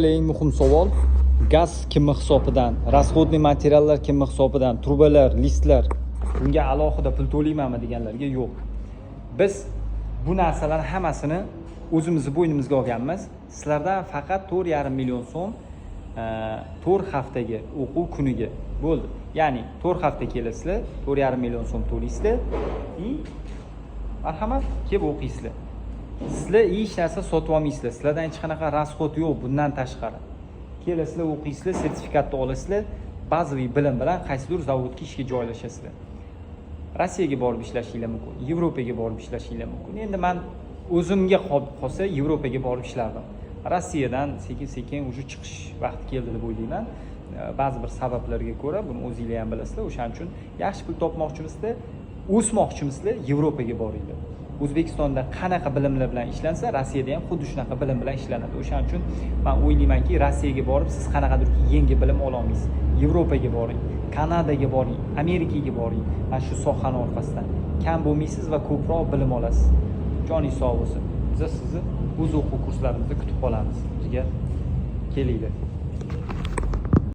Eng muhim savol: gaz kimni hisobidan, расходный materiallar kimni hisobidan, trubalar, listlar, bunga alohida pul to'laymanmi deganlarga, yo'q. Biz bu narsalarni hammasini o'zimizni bo'ynimizga olganmiz. Sizlardan faqat 4,5 million so'm 4 haftaga o'quv kuniga, bo'ldi. Ya'ni 4 hafta kelasizlar, 4,5 million so'm to'laysizlar и marhamat, kelib o'qiysizlar. Sizlar hech narsa sotib olmaysizlar, sizlardan hech qanaqa расход yo'q. Bundan tashqari, kelasizlar, o'qiysizlar, sertifikatni olasizlar, bazaviy bilim bilan qaysidir zavodga ishga joylashasizlar. Rossiyaga borib ishlashinglar mumkin, Yevropaga borib ishlashinglar mumkin. Endi man o'zimga qolsa, Yevropaga borib ishlardim. Rossiyadan sekin sekin уже chiqish vaqti keldi deb o'ylayman. Ba'zi bir sabablarga ko'ra, buni o'zinglar ham bilasizlar. O'shaning uchun yaxshi pul topmoqchimisizlar, o'smoqchimisizlar, Yevropaga boringlar. O'zbekistonda qanaqa bilimlar bilan ishlansa, Rossiyada ham xuddi shunaqa bilim bilan ishlanadi. O'shaning uchun man o'ylaymanki, Rossiyaga borib siz qanaqadir yangi bilim ololmaysiz. Yevropaga boring, Kanadaga boring, Amerikaga boring. Mana shu sohani orqasidan kam bo'lmaysiz va ko'proq bilim olasiz. Joningiz sog' bo'lsin. Biza sizni o'z o'quv kurslarimizda kutib qolamiz. Jigar, kelinglar.